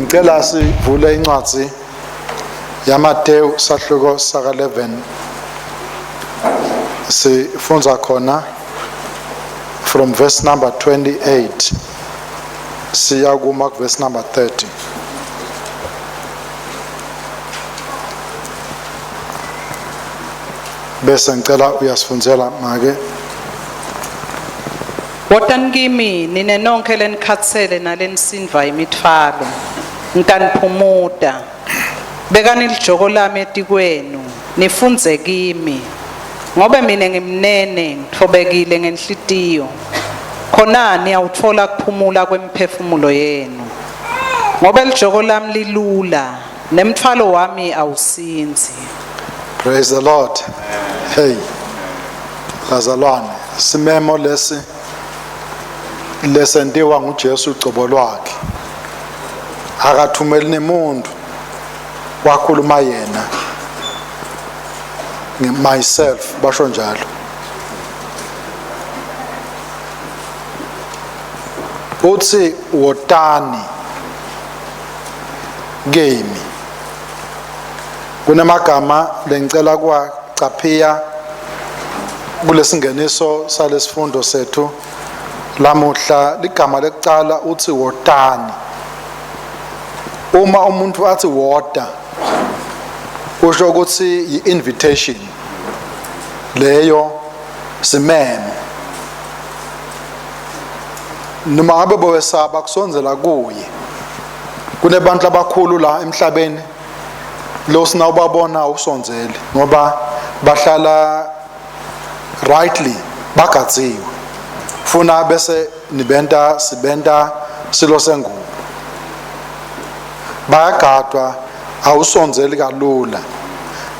Ngicela sivule incwadi yaMateyu sahluko saka 11 sifunza khona from verse number 28 siya kuma verse number 30. Bese ngicela uyasifundzela make. Wotani kimi nine nonkhe lenikhatsele nalenisindvwa imitfwalo, ngitaniphumuta. Bekani lijoko lami etikwenu, nifundze kimi, ngobe mine ngimnene ngitfobekile ngenhlitiyo. Khona niyawutfola kuphumula kwemiphefumulo yenu. Ngobe lijoko lami lilula, nemtfwalo wami awusindzi. Praise the Lord. Hey. Bazalwane, simemo lesi lesentiwa nguJesu ucobo lwakhe. Akathumeli nemuntu wakhuluma yena. Myself basho njalo. Uthi wotani kimi. Kunemagama lengicela kuwacaphiya kulesingeniso salesifundo sethu lamuhla. Ligama lekucala uthi wotani. Uma umuntu athi wota usho ukuthi yi-invitation leyo, simemo. Noma ngabe bowesaba kusondzela kuye, kunebantu abakhulu la emhlabeni lo sinawubabona usondzele ngoba bahlala rightly bagadziwe, funa bese nibenta sibenta silo sengubo, bayagadwa, awusondzeli kalula.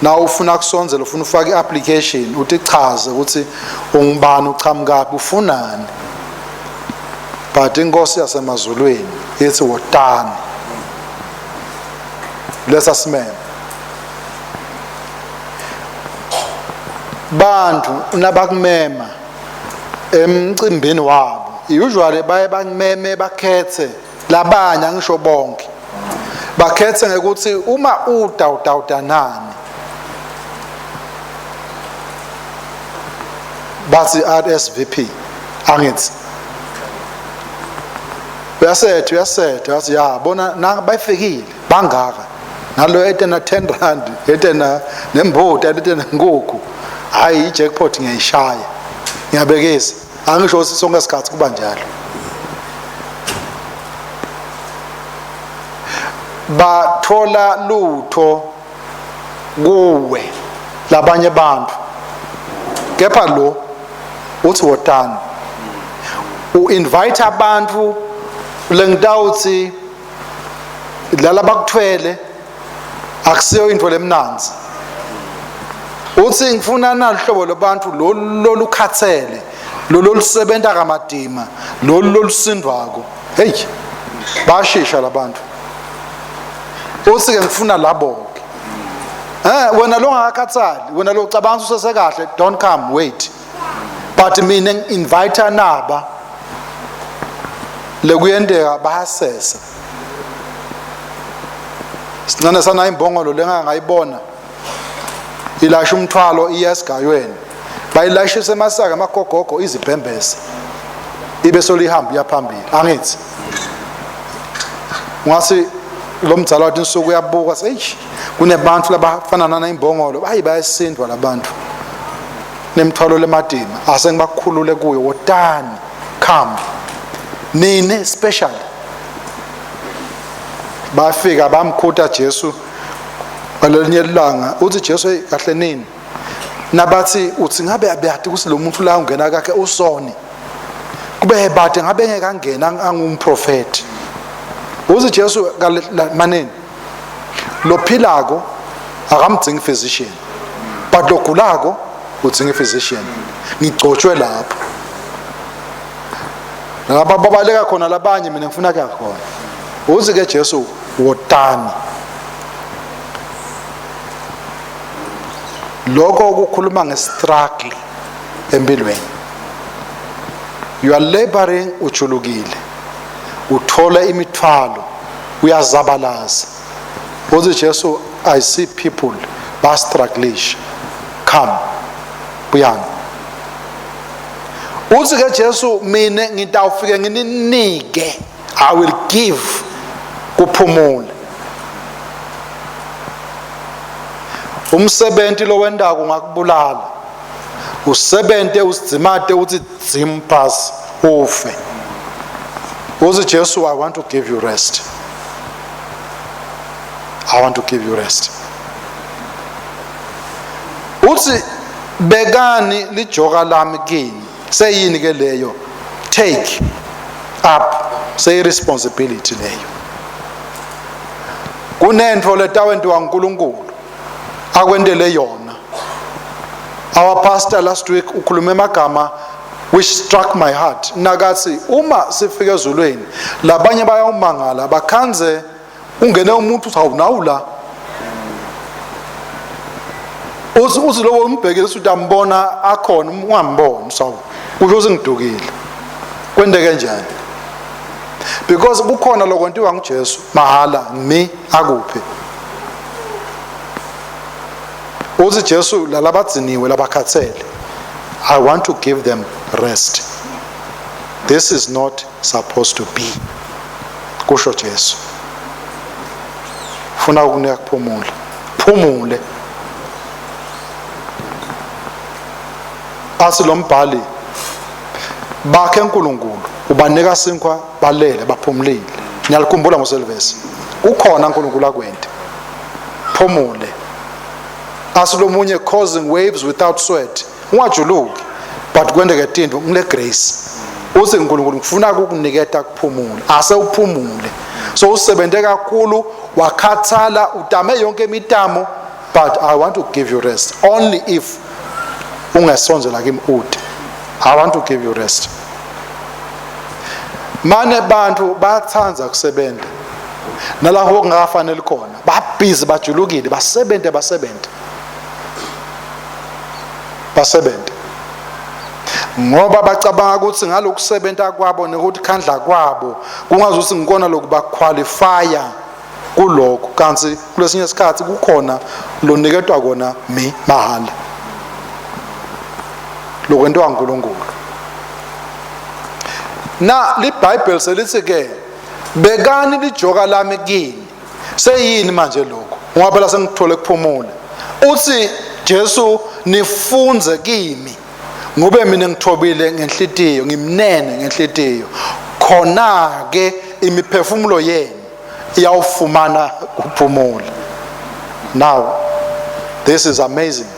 Na ufuna kusondzela ufuna ufake i-application, utichaze ukuthi ungubani, uchamukaphi, ufunani. But inkosi yasemazulwini ithi wotani. Lesa simemo bantu nabakumema emcimbini wabo, usually baye bakumeme bakhethe labanye, angisho bonke, bakhethe ngekuthi uma uda utawudanani, bathi RSVP. Angithi uyasetha uyasetha, yathi ya bona na bayifikile bangaka, nalo etena 10 rand, etena nembuti, etena nkukhu, hayi i-jackpot ngiyayishaya. Ngiyabekisa, angisho ukuthi sonke isikhathi kuba njalo. Bathola lutho kuwe labanye bantu, kepha lo uthi wotani. U-invite abantu lengitawuthi lala bakuthwele akusiyo into lemnanzi. Uthi ngifuna nalihlobo lobantu lolu lolukhathele, lolu olusebenza kamadima, lolu lolusindwako. Hey, bashisha labantu. Uthi ke ngifuna labo ke. Wena lo ngakakhathali, wena lo ucabanga usesekahle, don't come, wait. But mina ngi-invite naba lekuyenteka bayasesa. Sincane sana imbongolo lengangayibona ilasha umthwalo iya esigayweni, bayilashisa emasaka amagogogo izibhembese, ibe solihamba iya phambili. Angithi ngasi lo mdzala wathi insuku uyabuka, seyish kunebantu labafana nana imbongolo, bayi bayasindwa labantu nemthwalo lemadima, ase ngibakhulule kuyo. Wotani, come nine special. Bafika bamkhuta Jesu ngalelinye ilanga. Uthi Jesu, hey, kahle nini nabathi uthi ngabe abeyati ukuthi lo muntu la ungena kakhe usoni, kube bade ngabe ngeke angena angumprofeti. Uthi Jesu, manini lophilako akamdzingi physician, but logulako udzinga physician. Ngigcotshwe lapho laba babaleka khona labanye, mina ngifuna kuya khona. Uthi ke Jesu, wotani. Lokho ukukhuluma ngestruggle empilweni, you are laboring, ujulukile, uthola imithwalo. Uyazabalaza. Uthi Jesu, I see people bastrugglisha. Come. Buyani. Uthi ke Jesu, mina ngitawufike ngininike. I will give kuphumula. Umsebenzi lowendako ungakubulala. Usebente usidzimate uthi dzim phasi ufe. Uthi Jesu, I want to give you rest. I want to give you rest. Uthi bekani lijoka lami kini. Seyini ke leyo? Take up, say responsibility leyo. Kunento letawentiwa uNkulunkulu akwentele yona. Our pastor last week ukhulume amagama which struck my heart. Nakathi uma sifika ezulwini labanye bayawumangala bakhanze ungene umuntu uthi awunawu la. Uthi uthi lowo umbhekile uthi utambona akhona ungamboni, sawu kusho ukuthi ngidukile. Kwenteke kanjani? Because kukhona lokwentiwa nguJesu mahala mi akuphi. Uthi Jesu lalabadziniwe labakhathele, I want to give them rest. This is not supposed to be. Kusho Jesu. Funa ukunika kuphumula. Phumule. Athi lo mbhali bakhe uNkulunkulu ubanika sinkwa balele baphumulile. Ngiyalikhumbula ngoselvesi. Kukhona uNkulunkulu akwente. Phumule. Asilomunye causing waves without sweat. Ungajuluki but kwendeke tinto ngile grace. Uthi uNkulunkulu ngifuna ukukuniketa kuphumula. Ase uphumule. So usebente kakhulu wakhathala utame yonke imitamo, but I want to give you rest only if ungesonzela kimi ude. I want to give you rest. Mane bantu bayathanda kusebenza nalapho kungakafanele khona, babhizi bajulukile, basebenze basebenze basebenze ngoba bacabanga ukuthi ngalokusebenta kwabo nokuthi khandla kwabo kungazuthi ngikona lokubaqualifya kulokho, kanti kulesinye isikhathi kukhona loniketwa kona mi mahala lokwentiwa uNkulunkulu. Na liBhayibheli selithi ke bekani lijoka lami kini. Seyini manje lokho? Ngoba phela sengithole kuphumula. Uthi Jesu nifunze kimi ngobe mina ngithobile ngenhlitiyo, ngimnene ngenhlitiyo, khona ke imiphefumulo yenu iyawufumana kuphumula. Now this is amazing.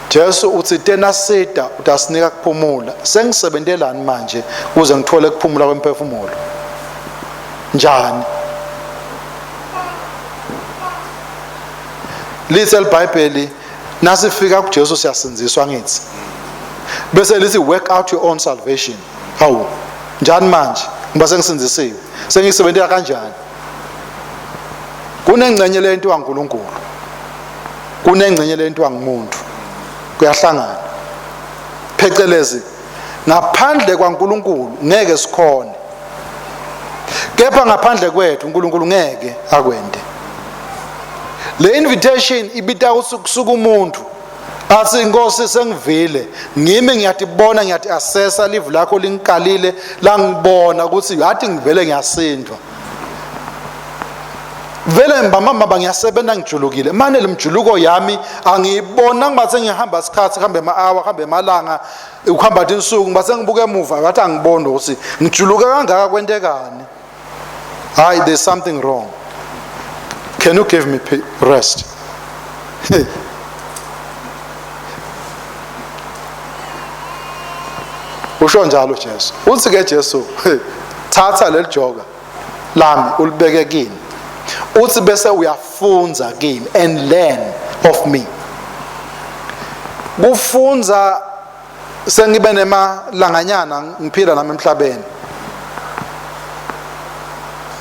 Jesu uthi tena sida utasinika kuphumula. Sengisebentelani manje kuze ngithole kuphumula kwemphefumulo? Njani? Lithi eliBhayibheli nasifika kuJesu siyasindziswa ngithi. Bese lithi work out your own salvation. Hawu, njani manje? Ngoba sengisindzisiwe. Sengisebentela kanjani? Kunengcenye lento kaNkuluNkulu. Kunengcenye lento ngumuntu. Kuyahlangana. Phecelezi ngaphandle kwaNkuluNkulu ngeke sikhone. Kepha ngaphandle kwethu uNkulunkulu ngeke akwente. Le invitation ibita kusuka umuntu athi inkosi sengivile, ngimi ngiyatibona, ngiyati assessa, live lakho lingikalile langibona ukuthi yathi ngivele ngiyasindwa. Vele mbamba ngiyasebenza ngijulukile. Manje lemjuluko yami angiyibona, ngibathe ngihamba isikhathi, kuhambe ema-hour, kuhambe emalanga, ukuhamba tinsuku, ngibathe ngibuka emuva ngathi angiboni ukuthi ngijuluke kangaka kwentekani. Hayi, there's something wrong. Can you give me rest? Hey. Usho njalo Jesu. Uthi ke Jesu, hey, thatha leli joka lami ulibeke kimi. Uthi bese uyafunza kimi and learn of me. Kufunza sengibe nemalanganyana ngiphila nami emhlabeni.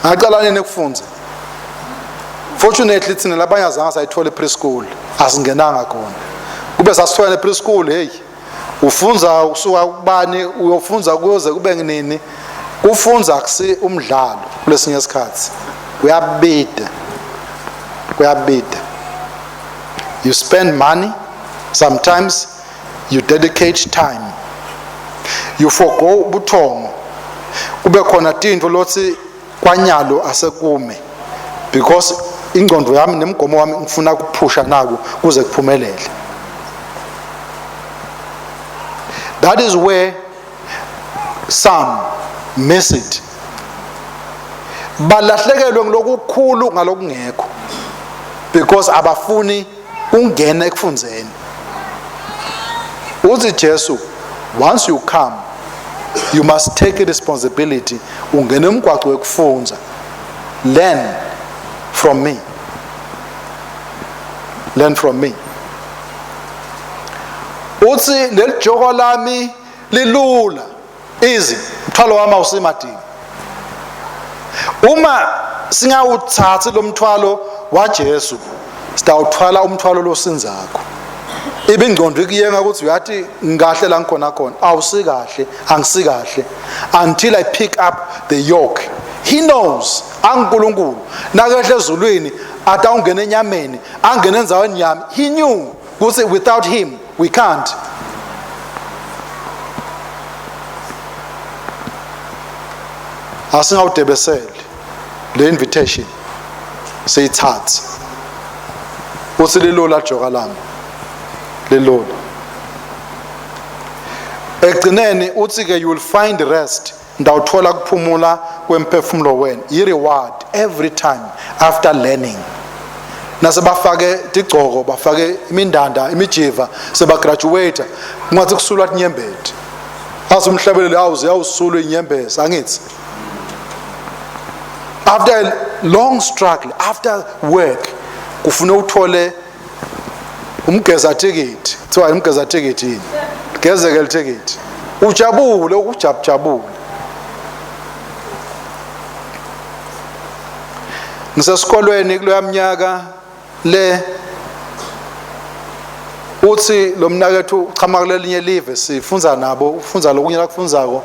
Ngaqala nini ukufunza? Fortunately thina labanye azange sayithola preschool, asingenanga khona. Kube sasithola preschool, hey, ufunza usuka kubani uyofunza kuyoze kube nginini. Kufunza akusi umdlalo kulesinye isikhathi. Kuyabida, kuyabida. You spend money, sometimes you dedicate time, you forgo buthongo, kube khona tintfo lotsi kwanyalo asekume because ingqondo yami nemgomo wami ngifuna kuphusha nako kuze kuphumelele. That is where some miss it. Balahlekelwe ngilokukhulu ngalokungekho because abafuni ungena ekufundzeni. Uthi Jesu, once you come you must take responsibility, ungene umgwaqo wekufundza. Learn from me, learn from me. Uthi leli joko lami lilula, easy, mthwalo wami awusimadini. Uma singawuthathi lo mthwalo waJesu, sitawuthwala umthwalo losinzakho. Ibingcondo ikuyenga ukuthi uyathi ngikahle la ngikhona khona, awusikahle, angisikahle until I pick up the yoke. He knows angiNkulunkulu nakehle ezulwini atawungena enyameni, angene endzaweni yami. He knew ukuthi without him we can't. Asingawudebeseli le invitation, siyithathe. Uthi lilula joka lami, lilula. Ekugcineni uthi ke you will find rest, ndawuthola kuphumula kwemphefumulo wenu. I-reward every time after learning. Nasebafake tigcoko, bafake imindanda, imijiva, sebagraduate, kungathi kusulwa tinyembeti. Athi umhlabeleli awuze awusulwe inyembezi, angithi after a long struggle, after work, kufuna uthole umgeza ticket. Kuthiwa umgeza ticket yini? Gezeke ticket, ujabule, ukujabujabule. Ngisesikolweni kuloya mnyaka le, uthi lo mnakethu uchama kulelinye live, sifunza nabo, ufunza lokunye lakufunzako.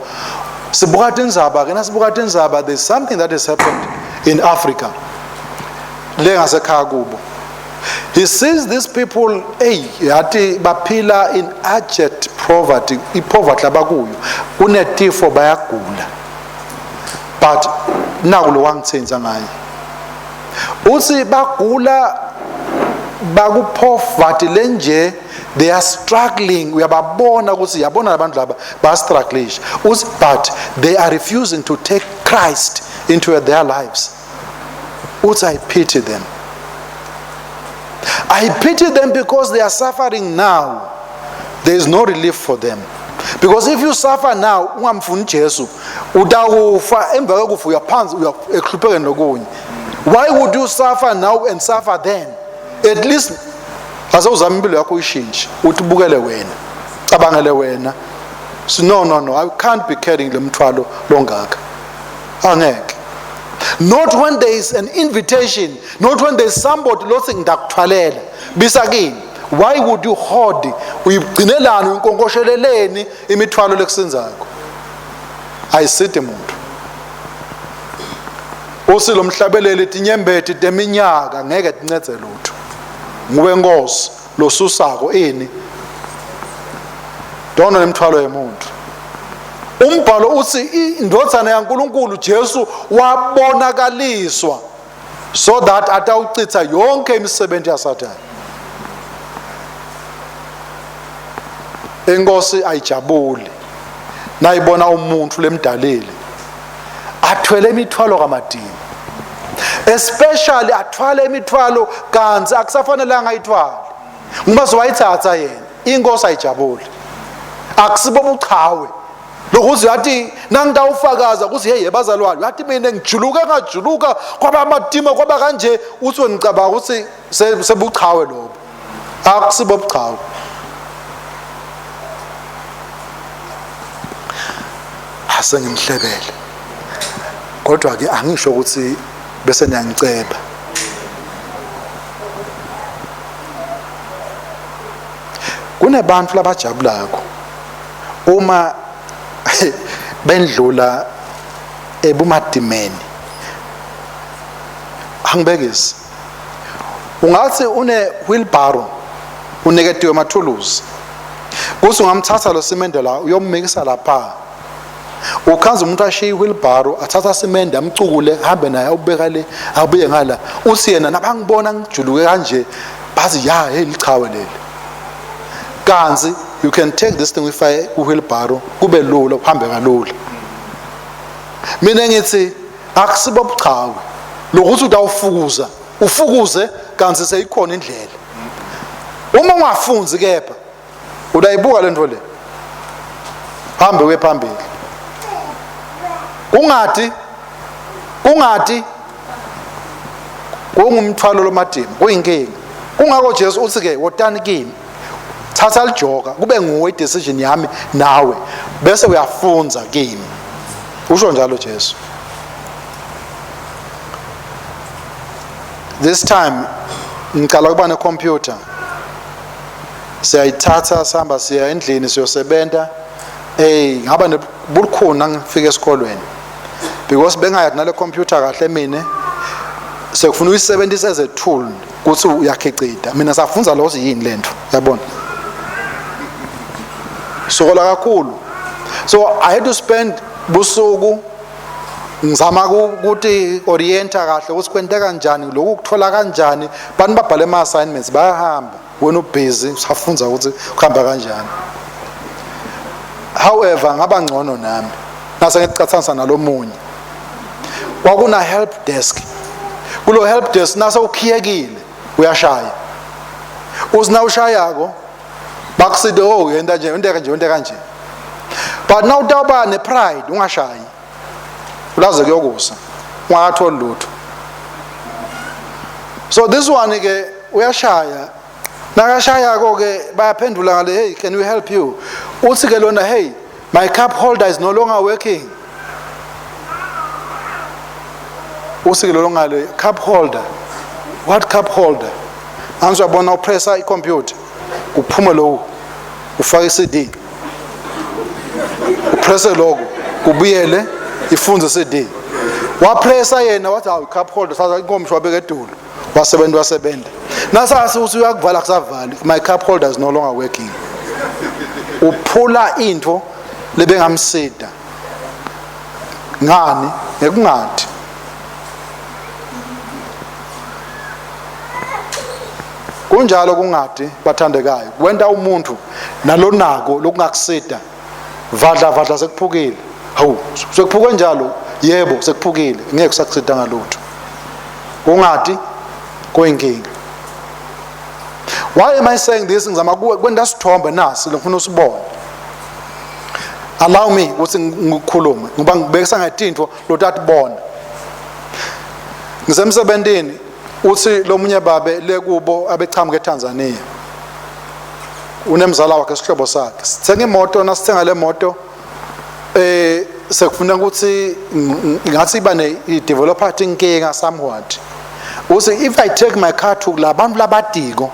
Sibuka tindzaba ke, nasibuka tindzaba, there's something that has happened in Africa le ngasekhaya kubo. He sees these people, hey, yathi baphila in abject poverty, ipoverty labakuyo, kunetifo, bayagula. But naku lo wangithenza ngaye, uthi bagula, bakupoverty lenje, they are struggling. Uyababona ukuthi yabona labantu laba bastrugglisha. Uthi but they are refusing to take Christ into their lives. Uthi I pity them, I pity them because they are suffering now. There is no relief for them, because if you suffer now ungamfuni Jesu, utakufa. Emva kokufa uyaphansi, uya ekuhluphekeni nokunye. Why would you suffer now and suffer then? At least asewuzama impilo yakho uyishintshe, uthi bukele wena, cabangele wena. So no, no, no, I can't be carrying le mthwalo longaka, angeke. Not when there is an invitation, not when there is somebody lothi ngidakuthwalela, bisa kini. Why would you hoard? Uyigcinelani, uyinkonkosheleleni imithwalo lekusinzakho? Ayisidi muntu. Usi lo mhlabeleli, tinyembeti teminyaka ngeke tincedze lutho, nguwe Nkosi losusako ini dona nemthwalo yemuntu. Umbhalo uthi indvodzana yaNkulunkulu Jesu wabonakaliswa so that atawuchitha yonke imisebenzi yaSathane. Inkosi ayijabuli nayibona umuntu lemdalile athwele imithwalo kamadini, especially athwale imithwalo kanti akusafanelanga ayithwale ngoba sowayithatha yena. Inkosi ayijabuli, akusibo buchawe lokuze yathi nangitawufakaza ukuthi hey bazalwane, yathi mina ngijuluke ngajuluka kwaba amatima kwaba kanje. Uthi wena ngicabanga ukuthi sebuchawe lobo, akusibo buchawe. Asengimhlebele, kodwa ke angisho ukuthi bese niyangiceba. Kunebantu labajabulako uma bendlula ebumadimeni. Angibekisi. Ungathi une wheelbarrow uniketiwe amathuluzi. Kuthi ungamthatha lo simende la uyommikisa lapha. Ukhanza umuntu ashiye i-wheelbarrow athatha simende amcukule hambe naye awubeka le abuye ngala. Uthi yena nabangibona ngijuluke kanje bathi ya hey lichawe leli. Kanzi you can take this thing uyifake ku-wheelbarrow kube lula kuhambe kalula. Mina ngithi akusibo buchawe lokuthi utawufukuza ufukuze kanti seyikhona indlela. Uma ungafunzi kepha utayibuka lento le hambe uye phambili kungati kungati kungumthwalo lomadima kuyinkinga. Kungako Jesu uthi ke wotani kimi, thatha lijoka kube nguwe decision yami nawe, bese uyafunza kimi. Usho njalo Jesu. This time ngicala kuba necomputer, siyayithatha sihamba siya endlini siyosebenta. Hey, ngaba nebukhuni ngifika esikolweni because bengayathi nale computer kahle. Mina sekufuna uyisebenzise as a tool ukuthi uyakhicida. Mina safunza lo yini lento, yabona, sokola kakhulu. So I had to spend busuku ngizama ukuthi orienta kahle ukuthi kwenteka kanjani lokhu, kuthola kanjani. Bantu babhale ama assignments bayahamba, wena ubusy usafunza ukuthi kuhamba kanjani. However, ngaba ngcono nami nase ngicathanisa nalomunye. Kwakuna help desk. Kulo help desk nase ukhiyekile uyashaya, usina ushayako bakuside, oh, yenta nje, yenta kanje, yenta kanje. But now utawuba ne-pride, ungashayi ulaze kuyokusa ungakatholi lutho. So this one ke uyashaya, nakashayako ke bayaphendula ngale, "Hey, can we help you?" Uthi ke lona, "Hey, my cup holder is no longer working." Uthi ke lona ngale, "Cup holder? What cup holder?" Anzi uyabona, upressa icomputer kuphume lokhu, ufake i-CD, upresse lokho kubuyele ifunze CD. Wapressa yena wathi, "Hawu, cup holder." Thatha inkomsho wabeka edulo, wasebenza, wasebenza. Nasase uthi uyakuvala, kusavali. "My cup holder is no longer working." Uphula into lebengamsida ngani ngekungathi. Kunjalo kungadi, bathandekayo, kwenta umuntu nalonako lokungakusida vadla vadla sekuphukile. Hawu, sekuphuke njalo? Yebo, sekuphukile, ngeke kusakusida ngalutho. Kungadi kuyinkinga. Why am I saying this? Ngizama kwenta sithombe nasi ngifuna usibone. Allow me ukuthi ngikhulume ngoba ngibekisa ngetintfo lotatibona. Ngisemsebentini, uthi lomunye babe lekubo abechamuka eTanzania, unemzala wakhe, isihlobo sakhe. Sithenga imoto, nasithenga le moto sekufuna ukuthi ngathi iba ne developer inkinga somewhat. Uthi, "If I take my car to labantu labadiko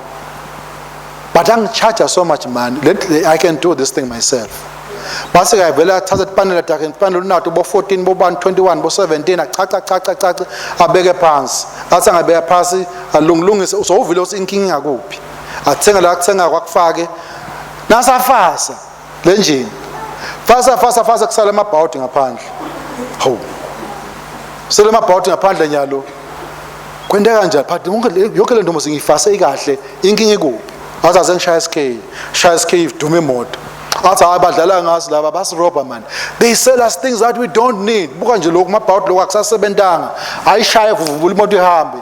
but angicharge so much money, I can do this thing myself." Base kayivela athatha ipanela takhe, ipanela unato bo 14, bo 21, bo 17, achacha chacha chacha, abeke phansi. Athi angabeka phansi alungilungise, usowuvile ukuthi inkinga ingakuphi. Athenga la kuthenga kwakufake, nasafasa le njini, fasa fasa fasa, kusala amabhawudi ngaphandle. Hawu, sele amabhawudi ngaphandle nyalo, kwenteka kanjani? But yonke le nto mos ngiyifase ikahle, inkinga ikuphi? Athi ase ngishaya SK, shaya SK, iduma imoto. Athi, "Hayi, badlala ngazi laba, basirobha man. They sell us things that we don't need. Buka nje lokhu mabhawudi, lokhu akusasebentanga." Ayishaye vuvula imoto ihambe,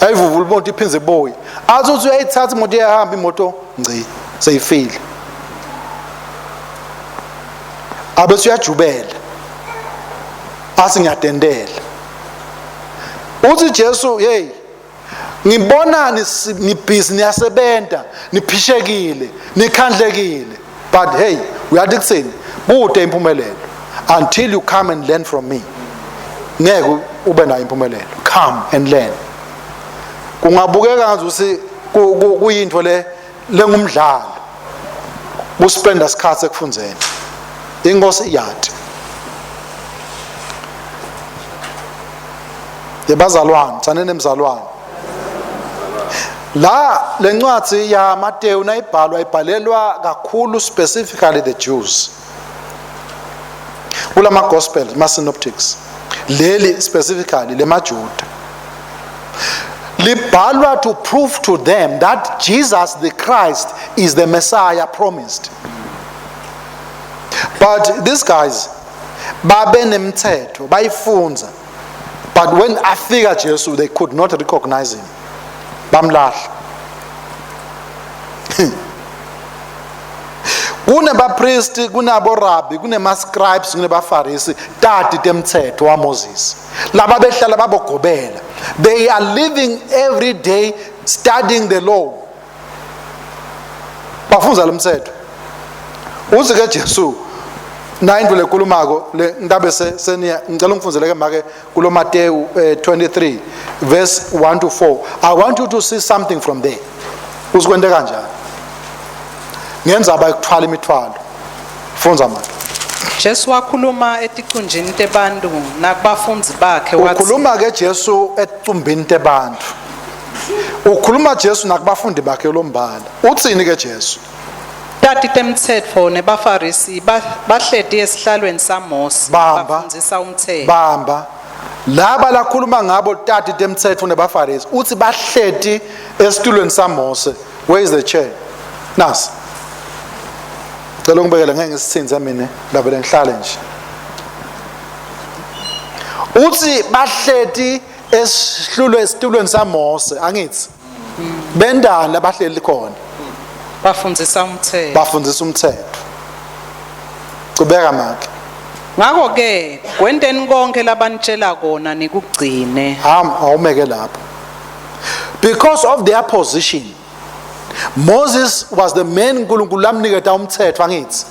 ayivuvula imoto iphinze ibuye. Athi uthi uyayithatha imoto iyahamba imoto, ngci, seyifile. Abese uyajubela, athi, "Ngiyadendela." Uthi Jesu, "Hey, ngibona nibusy, niyasebenta, niphishekile, nikhandlekile, but hey, uyathi kuthini, kude impumelelo. Until you come and learn from me, ngeke ube nayo impumelelo. Come and learn." Kungabukeka ngathi kuyinto le lengumdlalo kuspenda isikhathi ekufundzeni. Inkosi iyati. Yebazalwane, tsaneni mzalwane. La lencwadi ya Mateyu nayibhalwa ibhalelwa kakhulu specifically the Jews. Kulama gospel, ma synoptics. Leli specifically lemaJuda. Libhalwa to prove to them that Jesus the Christ is the Messiah promised. But these guys babe nemthetho bayifunza but when afika Jesu they could not recognize him bamlahla. Kunebapristi, kunaborabi, kunema-scribes, kunebafarisi, tati temthetho waMoses laba behlala babogobela. They are living every day studying the law, bafunza lo mthetho. Uthi ke Jesu na into lekhulumako le ntabe seniya ngicela ungifundzele ke make kulo Mateyu 23 verse 1 to 4. I want you to see something from there. Uzikwente kanjani ngendzaba yokuthwala imithwalo? Fundza manje. Jesu wakhuluma eticunjini tebantu nakubafundzi bakhe wathi. Ukhuluma ke Jesu ecumbini tebantu, ukhuluma Jesu nakubafundi bakhe lombala. Utsini ke Jesu? Tati temtsetfo nebaFarisi bahleti esihlalweni saMosi. Bamba. Bafundzisa umtsetfo. Bamba laba lakhuluma ngabo, tati temtsetfo nebafarisi, uthi bahleti esitulweni saMose. Where is the chair? Nasi, cela ungibekele, ngeke ngisithinze mina lapho, ngihlale nje. Uthi bahleti esitulweni saMose, angithi bendani labahleli khona? Bafundzisa umtsetfo. Bafundisa umthetho. Cubeka make. Ngako ke kwenteni konke labanitshela kona nikugcine. Ham awumeke lapho. Because of their position, Moses was the man uNkulunkulu lamniketa umthetho, angithi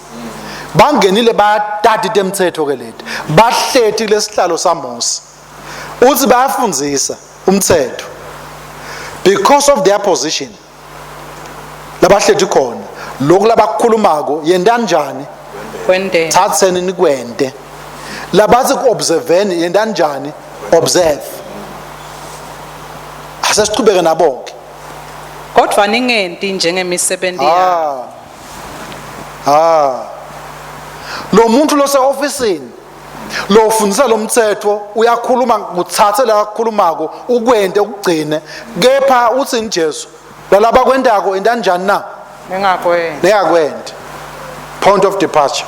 bangenile bayatati temthetho ke leti, bahleti lesihlalo saMose. Uthi bayafundzisa umthetho. Because of their position labahleti khona, lokhu labakukhulumako yenta njani? Kwenteni. Thatheni nikwente. Labathi ku-observeni, yenta njani? Observe. Asesichubeke nabonke. Kodwa ningenti njengemisebenti yabo. Ah, ah, lo muntu lose officeini lo ufundisa lo mthetho uyakhuluma, kuthathe la akukhulumako ukwente ukugcine, kepha uthini Jesu? Lalaba kwentako enta njani na? Ningakwenti. Ningakwenti. Point of departure,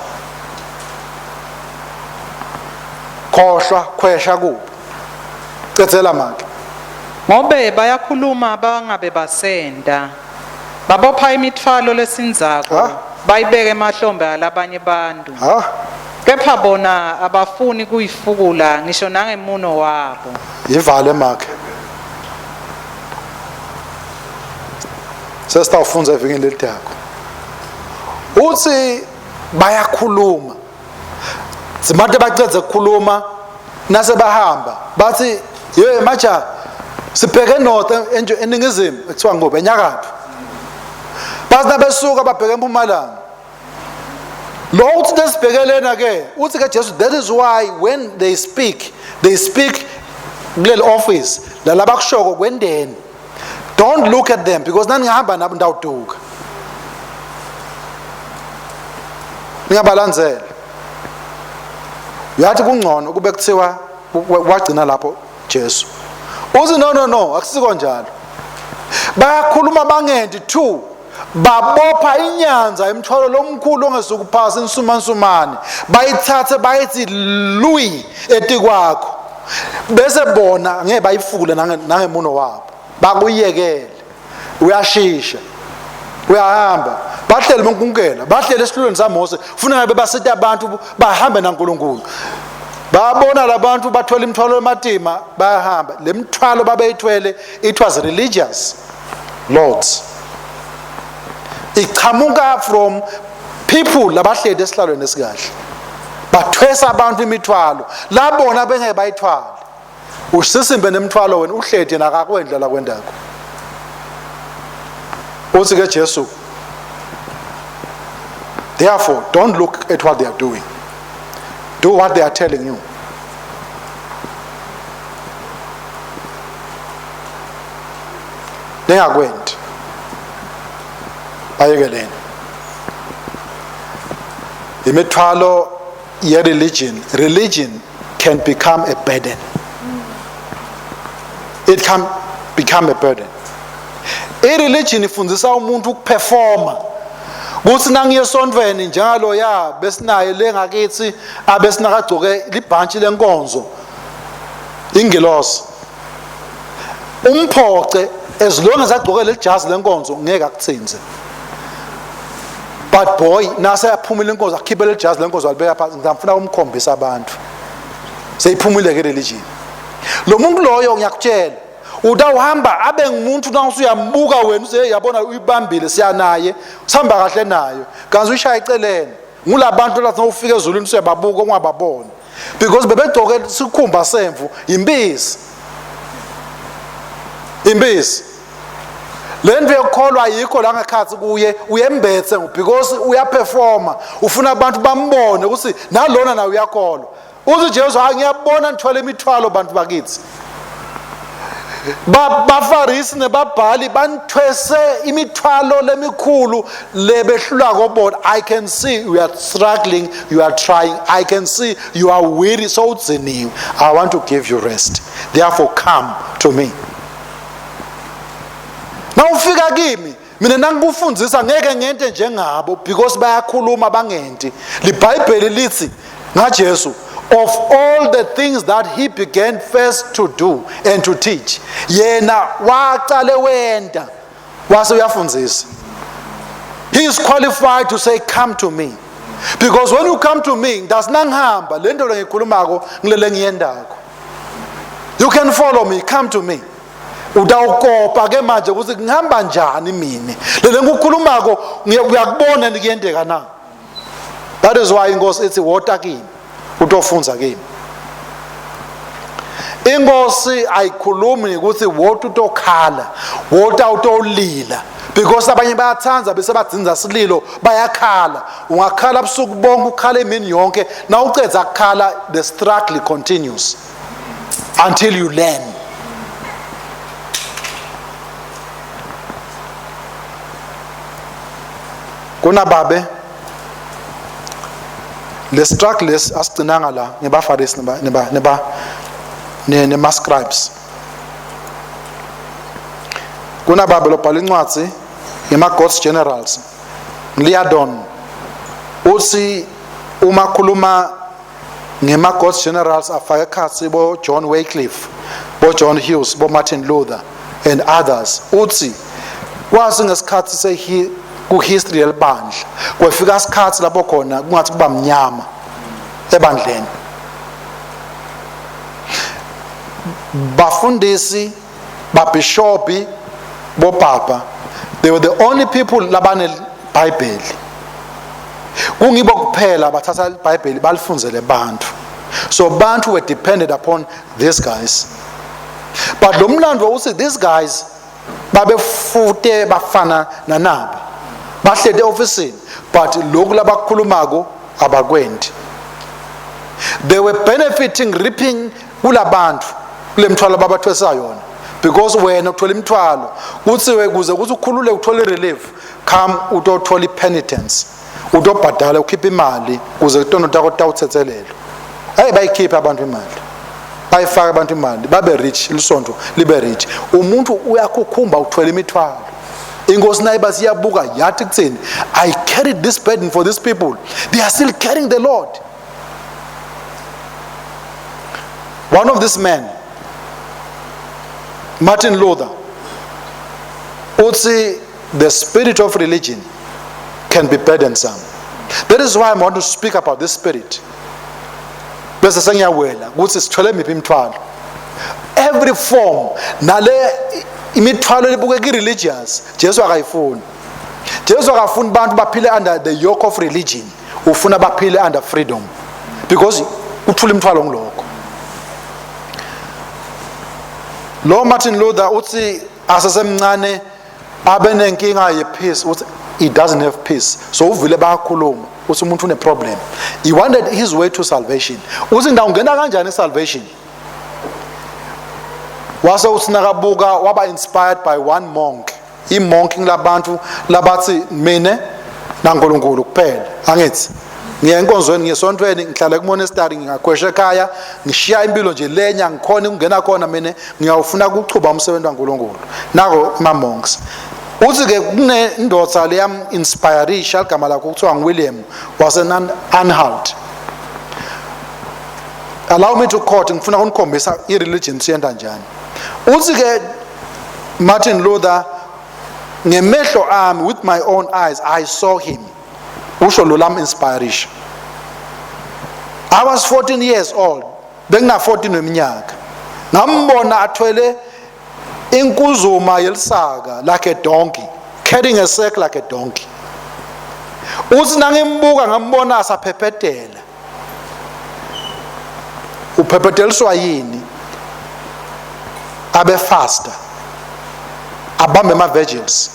khohlwa khwesha kubo. Cedzela make. Ngobe bayakhuluma bangabe basenda. Babopha imitfwalo lesindzako Ha? bayibeke emahlombe alabanye bantu. Ha. Kepha bona abafuni kuyifukula ngisho nangemuno wabo. Yivale make, sesitawufundza evikini lelidako. Uthi bayakhuluma simate bacedze kukhuluma nase bahamba bathi, "Ye maja, sibheke north, eningizimu," ekuthiwa ngoba enyakatho. Bathi nabesuka babheke empumalanga. Lo uthi lesibheke lena ke. Uthi ke Jesu, that is why when they speak, they speak kuleli office lalaba kushoko kwendeni. Don't look at them, because naningahamba nabo ndawuduka. Ningabalandzela. Uyathi kungcono kube kuthiwa wagcina lapho Jesu. Uthi, "No, no, no, akusiko njalo." Bayakhuluma bangenti. Two, babopha inyanza imthwalo lomkhulu ongezukuphasa insumansumane, bayithathe bayithi lui etikwakho, bese bona ngeke bayifukule nangemuno wabo, bakuyekele uyashisha uyahamba. Bahleli bonkunkela, bahleli esihlulweni saMose, funa ngabe basita abantu bahambe naNkulunkulu. Babona labantu bathwele imithwalo ematima bayahamba. Le mthwalo babeyithwele, it was religious loads, ichamuka from people labahleli esihlalweni esikahle, bathwesa abantu imithwalo labona bengeke bayithwale. Usisimbe nemthwalo wena uhleti nakakwendlela kwendako. Uthi ke Jesu, "Therefore don't look at what they are doing. Do what they are telling you." Ningakwenti. Bayekeleni. Imithwalo ye religion, religion can become a burden. It can become a burden. I-religion ifundisa umuntu ukuperforma kuthi nangiye esontweni njengaloya besinaye le ngakithi abesinakagcoke libhantshi lenkonzo ingilosi umphoce as long as agcoke lelijazi lenkonzo ngeke akuthinze but boy nase yaphumile inkonzo akhiphe lelijazi lenkonzo alibeka phansi ngizamfuna umkhombisa abantu seyiphumile ke religion lo muntu loyo ngiyakutshela utawuhamba abe ngumuntu na usuyambuka wena uze yabona uyibambile siyanaye usihamba kahle nayo kanti uyishaya eceleni ngulabantu lathi ufika ezulwini usuyababuka ungababoni because bebegcoke isikhumba semvu yimpisi impisi le nto yokukholwa ayikho la ngekhathi kuye uyembethe because uyaperforma ufuna abantu bambone ukuthi nalona naye uyakholwa uthi Jesu hayi ngiyabona nithwele imithwalo bantu bakithi bafarisi nebabhali banithwese imithwalo lemikhulu lebehlulako bona. I can see you are struggling, you are trying. I can see you are weary, so udziniwe. I want to give you rest, therefore come to me. Nawufika kimi mina nangikufundzisa ngeke ngente njengabo, because bayakhuluma bangenti. Libhayibheli lithi ngaJesu, of all the things that he began first to do and to teach, yena waqale wenda wase uyafundzisa. He is qualified to say come to me, because when you come to me ndasinangihamba le nto lengikhulumako ngilele ngiyendako. You can follow me, come to me. Utawukopa ke manje ukuthi ngihamba njani mina lele ngikukhulumako uyakubona nikuyendeka na. That is why inkosi ithi wota kimi utofunza kimi. Inkosi ayikhulumi ukuthi wota utokhala, wota utolila, because abanye bayathanza bese badzinza sililo bayakhala. Ungakhala busuku bonke, ukhala imini yonke, na ucedza kukhala the struggle continues until you learn. Kunababe le struggle lesi asigcinanga la ngebafarisi neba neba neba nema scribes. Kunababe lobhala incwadi ngema God's generals Liadon, uthi uma khuluma ngema God's generals afake ekhatsi bo John Wycliffe, bo John Hughes, bo Martin Luther and others. Uthi kwasi ngesikhathi se ku history yelibandla kwefika isikhathi lapho khona kungathi kuba mnyama ebandleni. Bafundisi, babishopi, bopapa, they were the only people labane Bible. Kungibo kuphela bathatha iBhayibheli balifunzele bantu. So bantu were dependent upon these guys. But lo mlando uthi these guys babefute bafana nanabo, bahlede ofisini, but lokhu labakhulumako abakwendi. They were benefiting, reaping kulabantu kule mthwalo ababathwesa yona, because wena uthola imithwalo kuthiwe kuze kuthi ukhulule uthole relief, come utothola ipenitence, utobhadala ukhiphe imali kuze tono takho tawuthethelelwa. Hayi, bayikhiphe abantu imali, bayifake abantu imali, babe rich, lisonto libe rich. Umuntu uyakhukhumba uthwele imithwalo. Inkosi naye basiyabuka yathi kuthini, I carried this burden for these people, they are still carrying the Lord. One of these men, Martin Luther, uthi the spirit of religion can be burdensome. That is why I want to speak about this spirit. Bese sengiyawela ukuthi sithwele miphi imithwalo. Every form nale imithwalo libukeka religious, Jesu akayifuni. Jesu akafuni abantu baphile under the yoke of religion. Ufuna baphile under freedom, because uthula imithwalo ngilokho. Lo Martin Luther uthi asesemncane abe nenkinga ye peace, uthi he doesn't have peace. So uvile bayakhuluma uthi umuntu une problem. He wanted his way to salvation. Uthi ndawungena kanjani salvation? Wase uthi nakabuka waba inspired by one monk. I-monk ngilabantu labathi mine naNkulunkulu kuphela. Angithi ngiya enkonzweni ngiyesontweni ngihlala kumonastery ngingakhwesha ekhaya ngishiya impilo nje lenya ngikhona ukungena khona mina ngiyawufuna ukuchuba umsebenzi kaNkulunkulu nako ama monks. Uthi ke kunendoda leyam inspireisha igama lakho kuthiwa nguWilliam wase Anhalt. Allow me to quote, ngifuna ukunikhombisa i-religion siyenda njani. Uthi ke Martin Luther, ngemehlo ami, with my own eyes I saw him. Usho lo lam inspiration. I was 14 years old, bengina 14 weminyaka, ngambona athwele inkuzuma yelisaka like a donkey, carrying a sack like a donkey. Uthi nangimbuka ngambona asaphephethela. Uphephetheliswa yini? Abe faster, abambe ama virgins.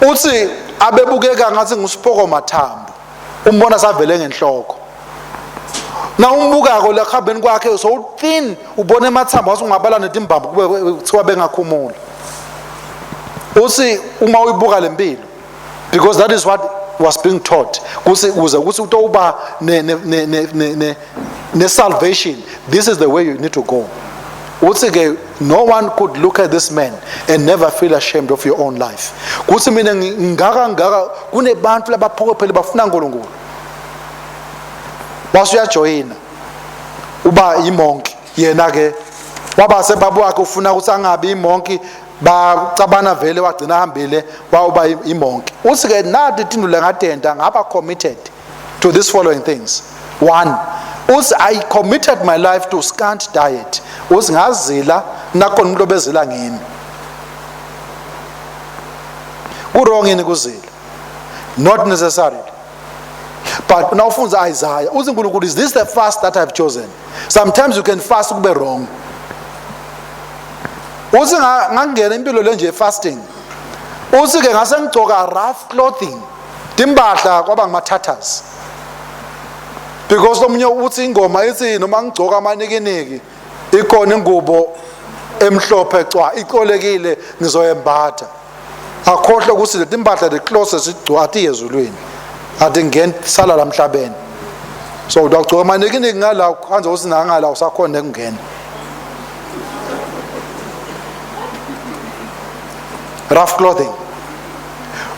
Uthi abebukeka ngathi ngusipoko mathambo, umbona savele ngenhloko. Na umbukako la kuhambeni kwakhe so thin, ubona emathambo wathi ungabala netimbambo kube kuthiwa bengakhumula. Uthi uma uyibuka lempilo, because that is what was being taught, kuthi ukuze ukuthi utoba ne ne ne ne ne ne salvation, this is the way you need to go. Uthi ke no one could look at this man and never feel ashamed of your own life. Kuthi mina ngingaka ngaka kunebantu labaphokophele bafuna uNkulunkulu. Wase uyajoyina uba imonki yena ke, waba sebaba wakhe ufuna ukuthi angabi imonki, bacabana vele, wagcina ahambile wawuba imonki. Uthi ke nathi tindu lengatenta ngaba committed to this following things. One, uthi I committed my life to scant diet. Uthi ngazila nakhona umuntu obezila ngimi. Ku-wrong yini kuzila? Not necessarily. But nawufunza Isaiah, uthi uNkulunkulu, is this the fast that I've chosen? Sometimes you can fast kube wrong. Uthi ngangena impilo le nje fasting. Uthi ke ngase ngigcoka rough clothing, timpahla kwaba ngama-tatters. Because omunye uthi ingoma ithi noma ngigcoka amanikiniki ikhona ingubo emhlophe cwa icolekile ngizoyembatha. Akhohlwe ukuthi leti mpahla the closest igcwati ezulwini athi ngena sala la emhlabeni. So utagcoka amanikiniki ngala khanze ukuthi nangala usakhona ukungena. Rough clothing.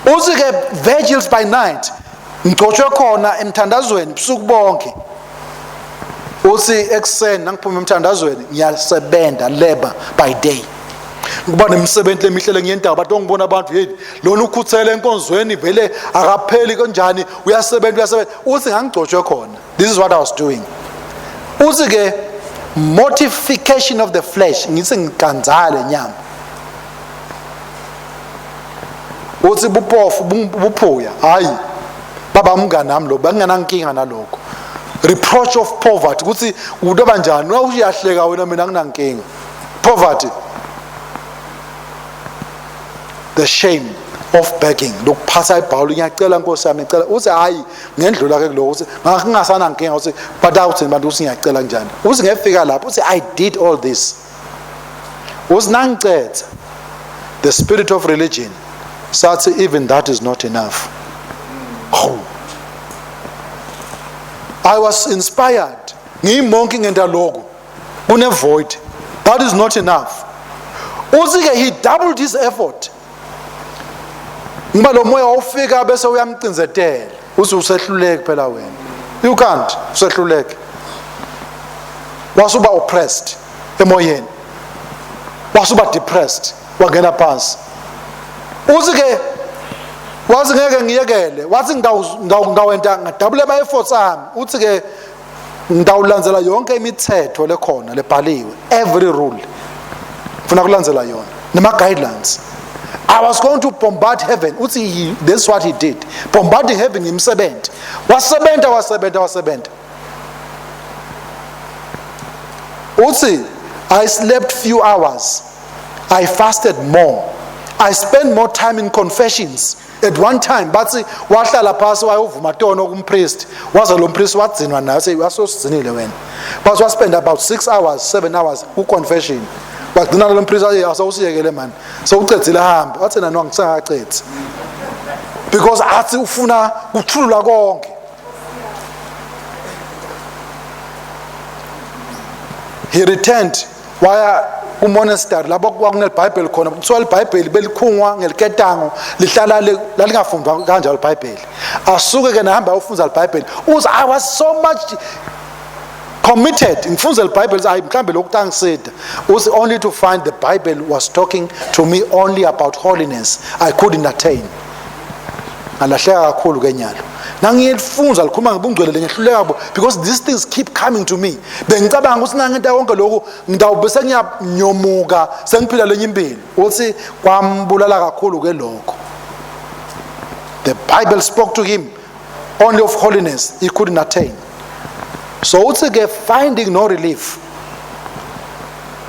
Uthi ke vigils by night, ngigcotshwe khona emthandazweni busuku bonke. Uthi ekuseni nangiphuma emthandazweni ngiyasebenza, labor by day. Kuba nemisebenzi emihle lengiyentayo, abantu ongibona abantu, hey, lona ukhuthele enkonzweni vele akapheli kanjani, uyasebenza uyasebenza. Uthi ngangigcotshwe khona, this is what I was doing. Uthi ke mortification of the flesh, ngithi ngiganzale nyama. Uthi buphofu buphuya, hayi baba umngane nami lo bengingenankinga nalokho. Reproach of poverty, ukuthi umuntu abanjani uyahleka wena, mina nginankinga. Poverty, the shame of begging, lokuphatha ibhawuli, ngiyacela Nkosi yami ngicela. Uthi hayi ngendlula ke kuloko, uthi ngingasanankinga, uthi but awuthini abantu uthi ngiyacela kanjani. Uthi ngefika lapho, uthi I did all this. Uthi nangicetha the spirit of religion sathi even that is not enough. Oh. I was inspired, ngiyimonki ngenta lokho, kune void, that is not enough. Uthi ke he doubled his effort, ngoba lo moya wawufika bese uyamcinzetela, uthi usehluleke phela wena, you can't, usehluleke. Wasuba oppressed emoyeni, wasuba depressed, wangena phansi. Uthi ke wathi ngeke ngiyekele, wathi ngawenta ngadabula ama efforts ami. Uthi ke ngitawulandzela yonke imithetho lekhona lebhaliwe, every rule ngifuna kulandzela yona nema guidelines. I was going to bombard heaven. Uthi this is what he did, bombarding heaven ngimsebenzi. Wasebenza wasebenza wasebenza. Uthi I slept few hours, I fasted more, I spent more time in confessions. At one time bathi wahlala phasi wayovuma tono kumpriest, waze lo mpriest wadzinwa naye say wasosigcinile wena. Bathi waspend about 6 hours, 7 hours ku confession. Wagcina lo mpriest athi asawusiyekele man. Sowucedzile hamba. Wathi nani wangisakacedzi. Because athi ufuna kuthulula konke. He returned waya kumonastery lapho kwakunelibhayibheli khona. Kuthiwa libhayibheli belikhungwa ngeliketango lihlala lalingafundwa kanjalo libhayibheli. Asuke ke nahamba ayofunda libhayibheli. Uthi I was so much committed ngifunze libhayibheli, hayi mhlambe lokhu tangisida. Uthi only to find the Bible was talking to me only about holiness I couldn't attain. Ngalahleka kakhulu ke nyalo. Nangiyelifunza likhuluma ngebungcwele lengehluleka bo because these things keep coming to me. Bengicabanga ukuthi nangenta konke lokhu ngitawube sengiyanyomuka sengiphila lenye impilo. Uthi kwambulala kakhulu ke lokho. The Bible spoke to him only of holiness he couldn't attain. So uthi ke finding no relief,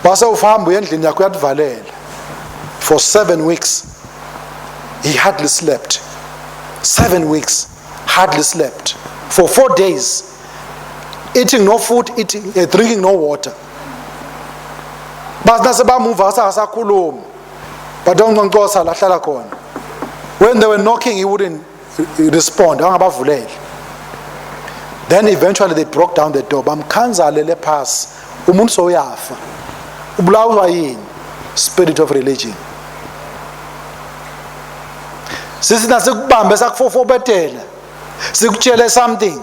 wase ufamba uya endlini yakho uyativalela. For 7 weeks he hardly slept. 7 weeks hardly slept. For 4 days eating no food, drinking no water. Bathi nasebamuva asakhuluma. But onconcosa lahlala khona. When they were knocking he wouldn't respond, angabavuleli. Then eventually they broke down the door. Bamkhanza lele phasi. Umuntu soyafa. Ubulawa yini? Spirit of religion. Sisi nasikubambe sakufofobetela. Sikutshele something.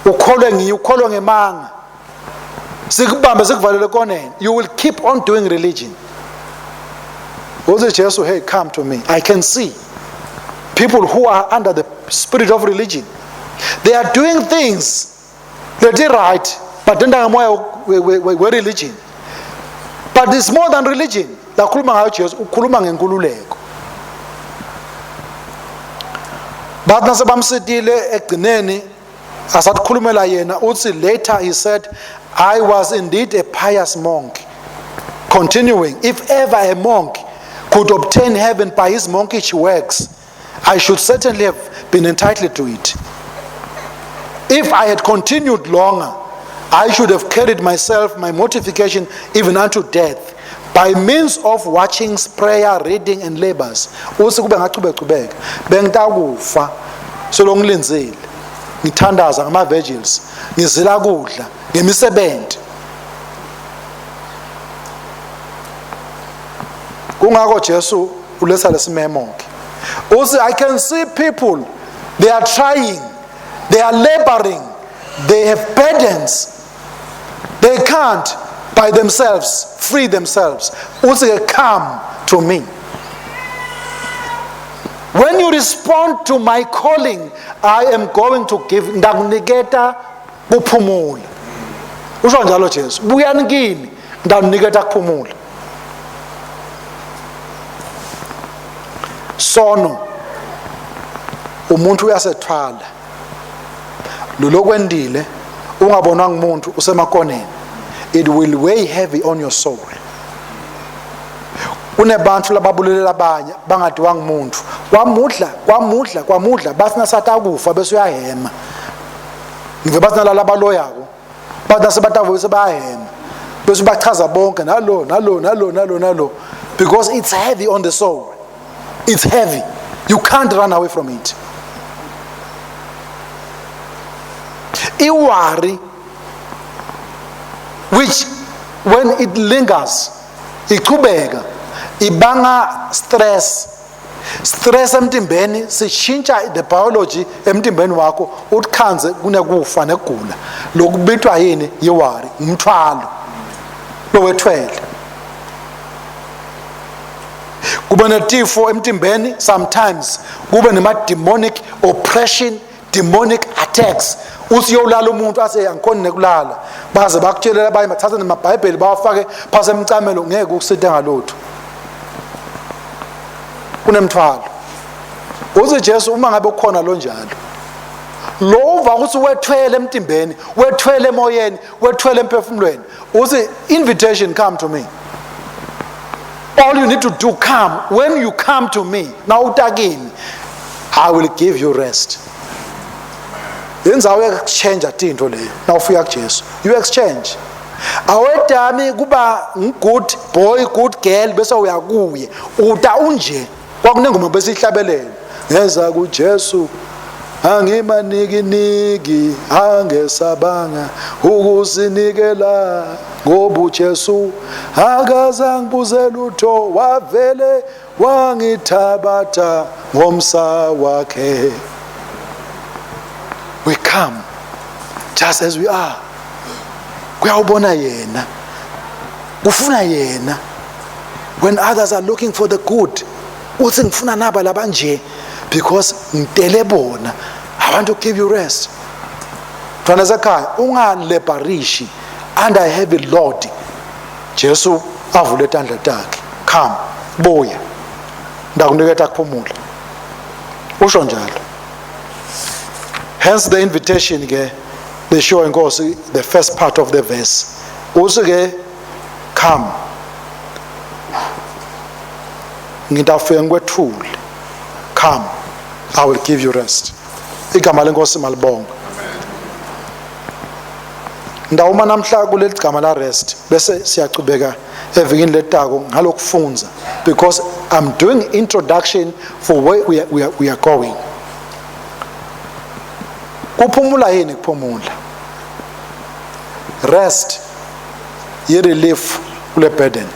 Ukholwe ngiyo, ukholwe ngemanga. Sikubambe sikuvalele koneni. You will keep on doing religion. Uthi Jesu, hey, come to me. I can see people who are under the spirit of religion. They are doing things that are right, but then we religion. But it's more than religion. Lakhuluma ngayo Jesu, ukhuluma ngenkululeko. Bathi nasebamsitile egcineni asakhulumela yena, uthi later he said, I was indeed a pious monk. Continuing, if ever a monk could obtain heaven by his monkish works, I should certainly have been entitled to it. If I had continued longer, I should have carried myself, my mortification, even unto death, by means of watchings, prayer, reading, and labors. Uthi kube ngachubechubeka, bengitakufa solo ngilindzile, ngithandaza ngama virgils, ngizila kudla, ngemisebenzi. Kungako Jesu uletha lesimemo ke. Uthi I can see people, they are trying, they are laboring, they have burdens, they can't by themselves free themselves. Uthi come to me. When you respond to my calling, I am going to give ndakuniketa kuphumula. Usho njalo Jesu, buyani kimi ndakuniketa kuphumula. Sono umuntu uyasethwala. Lolokwendile ungabonwa ngumuntu usemakoneni. It will weigh heavy on your soul. Kunebantu lababulelela abanye bangadiwa ngumuntu. Kwamudla, kwamudla, kwamudla bathi nasatakufa bese uyahema. Ngive bathi nalala abaloyako. Bathi nasebatavuka bese bayahema. Bese bachaza bonke nalo nalo nalo nalo nalo because it's heavy on the soul. It's heavy. You can't run away from it. Iwari, which when it lingers, ichubeka, ibanga stress. Stress emtimbeni sishintsha the biology emtimbeni wakho utikhanze kunekufa nekugula. Lokubitwa yini yiwari, umthwalo lowethwele. Kube netifo emtimbeni sometimes kube nema demonic oppression, demonic attacks. Uthi uyolala umuntu ase angikhoni nekulala, baze bakutshelela abanye bathathe namaBhayibheli bawafake phasi emcamelo, ngeke ukusite ngalutho. Kunemthwalo. Uthi Jesu uma ngabe ukhona lo njalo, lo uva ukuthi wethwele emtimbeni, wethwele emoyeni, wethwele emphefumulweni, uthi invitation, come to me. All you need to do, come. When you come to me, nawuta kimi, I will give you rest. Indzawo ye-exchange tintfo leyo nawufika kuJesu. You exchange. Awedami kuba good boy, good girl bese uyakuye. Uta unje. Kwakunengoma bese ihlabelele. Ngeza kuJesu angimanikiniki angesabanga ukusinikela ngoba uJesu akaze angibuze lutho wavele wangithabatha ngomsa wakhe. We come just as we are. Kuyawubona yena, kufuna yena. When others are looking for the good, uthi ngifuna naba labanje because ngitele bona. I want to give you rest. Mntwana sekhaya, ungalebharishi under a heavy load. Jesu avule tandla takhe, come, buya, ndakuniketa kuphumula. Usho njalo. Hence the invitation ke leshiwo inkosi, the first part of the verse. Uthi ke come, ngitafike ngikwethule. Come, I will give you rest. Igama lenkosi malibongwe. Ndawuma namhla kuleli gama la rest bese siyachubeka evikini letako ngalokufunza, because I'm doing introduction for where we are going. Kuphumula yini kuphumula? Rest yi relief kule burden.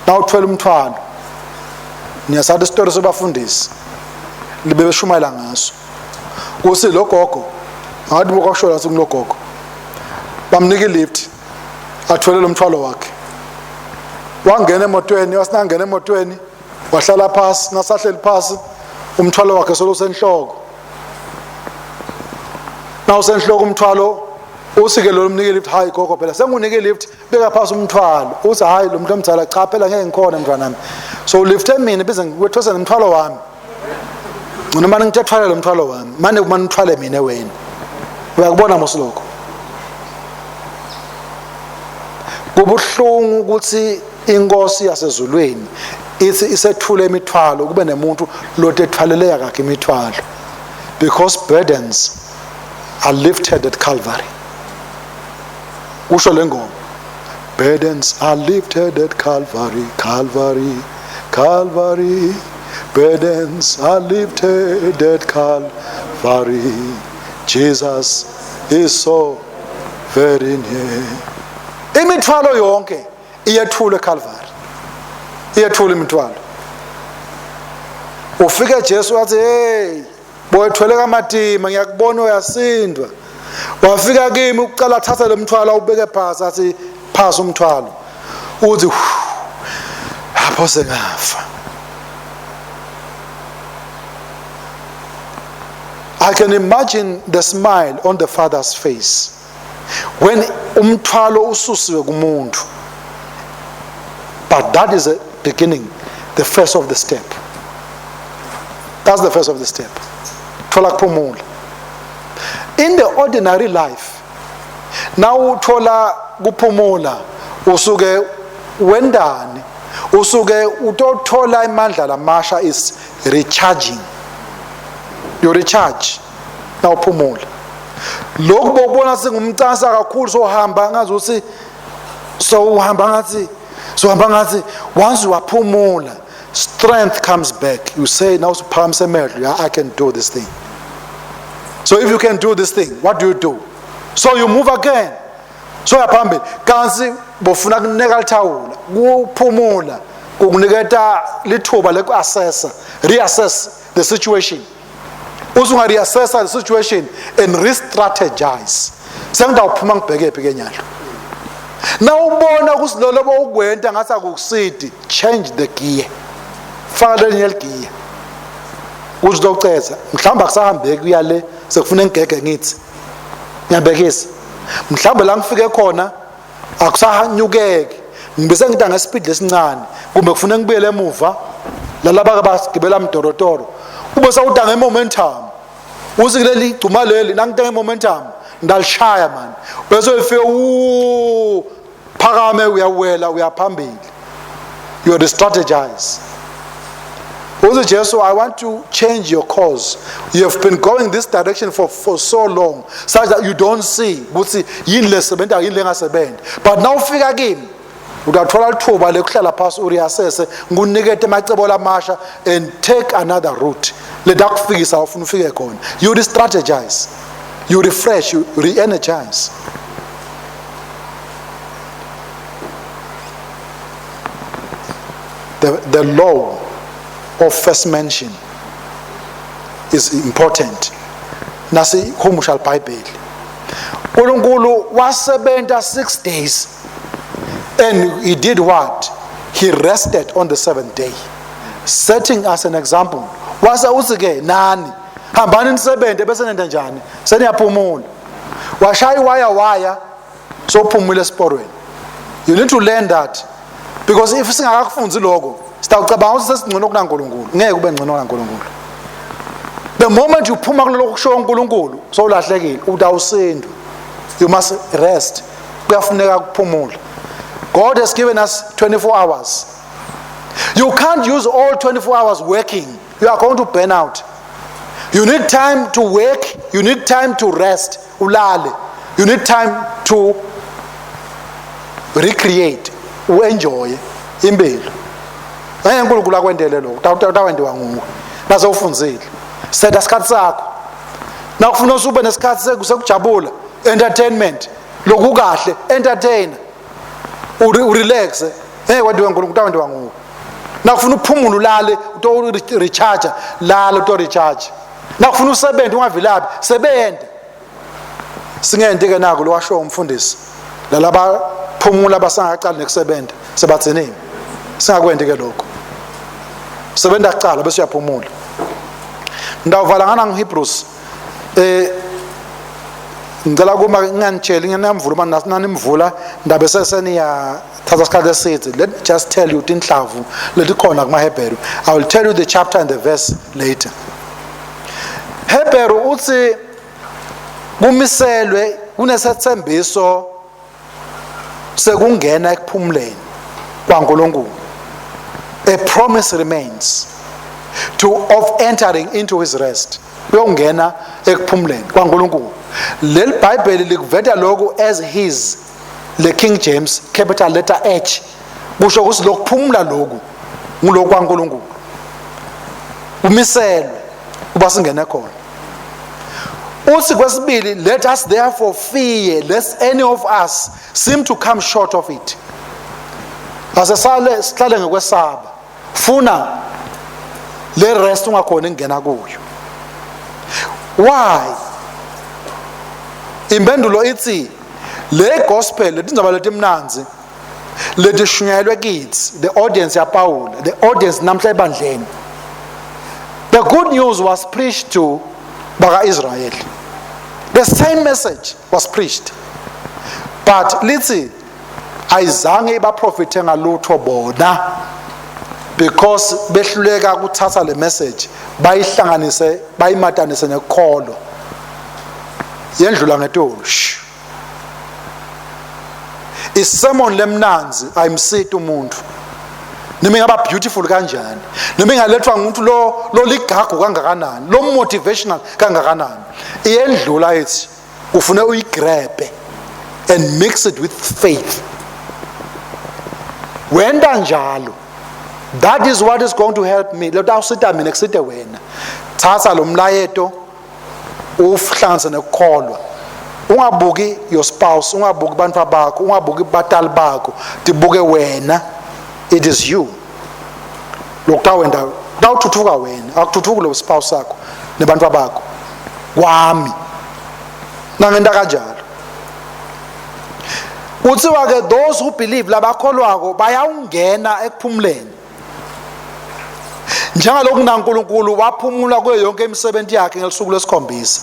Nawuthwele umthwalo, niyasathi isitori sobafundisi libe beshumayela ngaso. Kusi lo gogo ngathi bokwashola sikulo gogo bamnika ilift athwele lo mthwalo wakhe, wangena emotweni, wasinangena emotweni wahlala phasi, nasahleli phasi umthwalo wakhe solo usenhloko. Nawusenhloko umthwalo usike lo mnike lift, hayi gogo phela sengunike lift, beka phasi umthwalo. Uthi hayi lo muntu omdala, cha phela ngeke ngikhona mntwanami, so lifte mina bize ngikwethwesa nomthwalo wami. Ngcono mane ngithethwale lo mthwalo wami, mane kumane uthwale mina wena. Uyakubona mos lokho kubuhlungu ukuthi inkosi yasezulwini ithi isethule imithwalo kube nemuntu lotethwaleleka kakhe imithwalo, because burdens are lifted at Calvary. Kusho le ngoma, burdens are lifted at Calvary, Calvary, Calvary, burdens are lifted at Calvary, Jesus is so very near. Imithwalo yonke iyethulwa eCalvary, iyethulwa imithwalo. Ufike Jesu wathi hey boyethwele kamatima, ngiyakubona uyasindwa. Wafika kimi ukucala athathe lo mthwalo awubeke phasi, athi phasi umthwalo, uthi lapho sengafa. I can imagine the smile on the father's face when umthwalo ususiwe kumuntu. But that is a beginning, the first of the step. That's the first of the step. Thola kuphumula. In the ordinary life, now uthola kuphumula usuke wendani, usuke utothola imandla lamasha, is recharging. You recharge nawuphumula. Lokhu bokubona singumcansa kakhulu, sohamba ngazi ukuthi so uhamba ngathi sohamba ngathi, once waphumula strength comes back. You say now usuphakamise amehlo, yeah, I can do this thing. So if you can do this thing, what do you do? So you move again, so yaphambili. Kanti bofuna kuneka lithawula, kuphumula kukuniketa lithuba leku-assessa, reassess the situation. Usunga-reassessa the situation and re-strategize, sengidawuphuma ngibheke phi ke nyalo. Nawubona ukuthi lolo bowukwenta ngathi akukusidi, change the gear, faka lelinye ligiya kuthi locetha. Mhlawumbe akusahambeki kuya le, sekufuna ngigege, ngithi ngiyabekisa, mhlawumbe la ngifike khona akusahanyukeki, ngibese ngida ngespeed lesincane, kumbe kufuna ngibuyele emuva lalaba basigibela mdorotoro. Ube sawuda ngemomentum, uthi kuleli gcuma leli nangite ngemomentum ndalishaya man, bese ufike u phakame, uyawela, uyaphambili. You re-strategize. Uthi Jesu, I want to change your course. You have been going this direction for so long, such that you don't see ukuthi yini lesebenza, yini lengasebenzi. But now ufika kimi, utathola lithuba lekuhlala phasi uriassesse, ngikunikete amacebo lamasha and take another route. Letakufikisa ufuna ufike khona. You re-strategize, you refresh, you re-energize. The law of first mention is important. Nasi humusha iBhayibheli. uNkulunkulu wasebenza 6 days and he did what? He rested on the 7th day, setting us an example. Wase uthi ke nani hambani nisebenze bese nenda njani? Seniyaphumula. Washaya waya waya sophumula esiporweni. You need to learn that, because if singakakufunzi lokho sitawucabanga ukuthi sesingcono kunaNkulunkulu. Ngeke ube ngcono kunaNkulunkulu. The moment uphuma kuloko kusho uNkulunkulu sowulahlekile, utawusindwa. You must rest. Kuyafuneka ukuphumula. God has given us 24 hours. You can't use all 24 hours working. You are going to burn out. You need time to work. You need time to rest. Ulale. You need time to recreate. Uenjoy impilo. Ngeke uNkulunkulu akwendele lokho. Utawentiwa nguwe. Nase ufundzile. Setha isikhathi sakho. Nakufuna usube nesikhathi sekujabula, entertainment, lokhu kahle, entertain. Urelax. Ngeke kwentiwe uNkulunkulu, utawentiwa nguwe. Nakufuna uphumule ulale, uto recharge, lala uto recharge. Nakufuna usebenze ungavilaphi, sebenza. Singente ke nako lowasho umfundisi. Lalaba phumula basangaqali nekusebenza, sebathenini. Singakwenti ke lokho. Sebenza kuqala bese uyaphumula. Ndawuvala ngana ngeHebrews. Ngicela kuma nginganitsheli nginamvula uma nanimvula ndabe seseniya thatha isikhathi eside. Let me just tell you tinhlavu letikhona kumaHebheru. I will tell you the chapter and the verse later. Hebheru uthi kumiselwe kunesethembiso sekungena ekuphumuleni kwaNkulunkulu. A promise remains to of entering into his rest. Uyongena ekuphumuleni kwaNkulunkulu. Leli Bhayibheli likuveta lokhu as his, le King James capital letter H, kusho ukuthi lokuphumula lokhu ngulokhu kwaNkulunkulu. Umiselwe uba singene khona. Uthi kwesibili, let us therefore fear lest any of us seem to come short of it. Asesale sihlale ngokwesaba. Funa le rest ungakhona ingena kuyo. Why? Impendulo ithi le gospel letindzaba letimnandzi letishunyayelwe kithi, the audience yaPaul, the audience namhla ebandleni. The good news was preached to baka Israel. The same message was preached. But lithi ayizange ibaprofithe ngalutho bona, because behluleka ukuthatha le message bayihlanganise bayimatanise nekukholwa. Yendlula ngetulu. Isermon lemnanzi ayimsiti umuntu. Noma ingaba beautiful kanjani, noma ingalethwa ngumuntu lo ligagu kangakanani, lo motivational kangakanani, iyendlula ithi ufune uyigrabhe and mix it with faith. Wenda njalo, that is what is going to help me. Lotawusita mina kusite wena. Thatha lo mlayeto uhlanganise nekukholwa. Ungabuki your spouse, ungabuki abantu bakho, ungabuki batali bakho, tibuke wena. It is you. Lokutawenda kutawuthuthuka wena, akuthuthuki lo spouse sakho nebantu bakho. Kwami nangenta kanjalo. Kuthiwa ke those who believe, labakholwako bayawungena ekuphumuleni. Njengalokhu naNkulunkulu waphumula kuyo yonke imisebenzi yakhe ngelisuku lesikhombisa.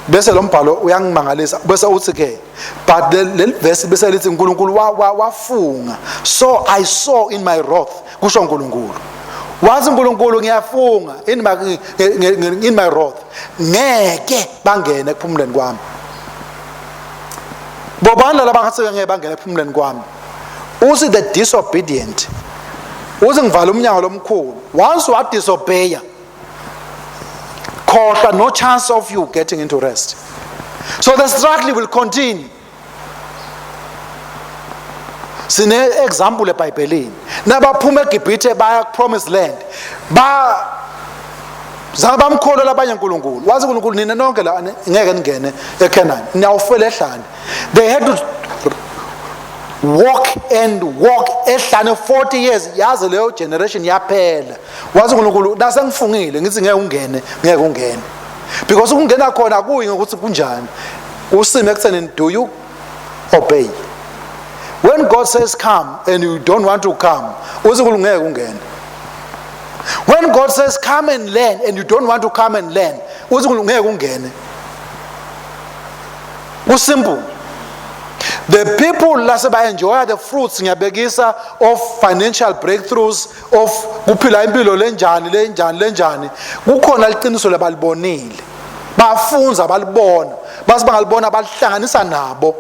Bese lo mbhalo uyangimangalisa, bese uthi ke but leli verse bese lithi uNkulunkulu wafunga. So I saw in my wrath, kusho uNkulunkulu. Wathi uNkulunkulu ngiyafunga in my wrath, ngeke bangene ekuphumuleni kwami. Bobani laba ngathi ngeke bangene ekuphumuleni kwami? Uthi the disobedient, uthi ngivala umnyango lomkhulu. Once wa disobey, khohlwa, no chance of you getting into rest. So the struggle will continue. Sine example eBhayibhelini, nabaphuma eGibhithe baya kupromised land, ba zange bamkholwa labanye uNkulunkulu. Wathi uNkulunkulu, "Nina nonke la ngeke ningene eCanaan, niyawufela ehlane." They had to walk and walk ehlane 40 years, yaze leyo generation yaphela. Wathi uNkulunkulu, "Nasengifungile ngithi ngeke ungene, ngeke ungene," because ukungena khona kuyi ngokuthi kunjani, usime ekutheni, do you obey? When God says come and you don't want to come, uthi uNkulunkulu ngeke ungene. When God says come and learn and you don't want to come and learn, uthi uNkulunkulu ngeke ungene. Kusimple. The people lase ba-enjoy the fruits, ngiyabekisa, of financial breakthroughs, of kuphila impilo lenjani lenjani lenjani, kukhona liqiniso labalibonile, bafunza, balibona, base bangalibona, balihlanganisa nabo,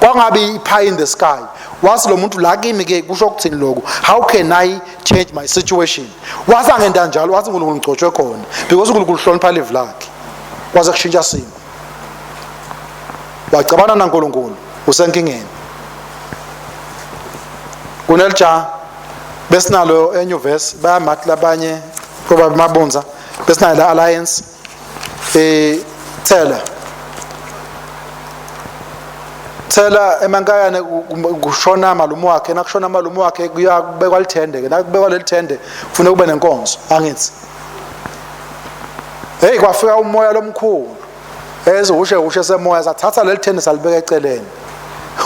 kwangabi i-pie in the sky. Wathi lo muntu la kimi ke, kusho ukuthini lokhu? How can I change my situation? Wathi angenda njalo, wathi uNkulunkulu ngigcotshwe khona, because uNkulunkulu uhlonipha live lakhe. Kwaze kushintsha simo. Wacabana naNkulunkulu, usenkingeni. Kunelija besinalo enyuvesi, bayamathi labanye kuba mabunza, besinayo la alliance thela thela emankayane, kushona malume wakhe. Nakushona malume wakhe, kuyabekwa lithende ke. Nakubekwa leli thende, kufuneka kube nenkonzo, angithi? Hey, kwafika umoya lomkhulu, ezihushe hushe semoya, sathatha leli thende salibeka eceleni.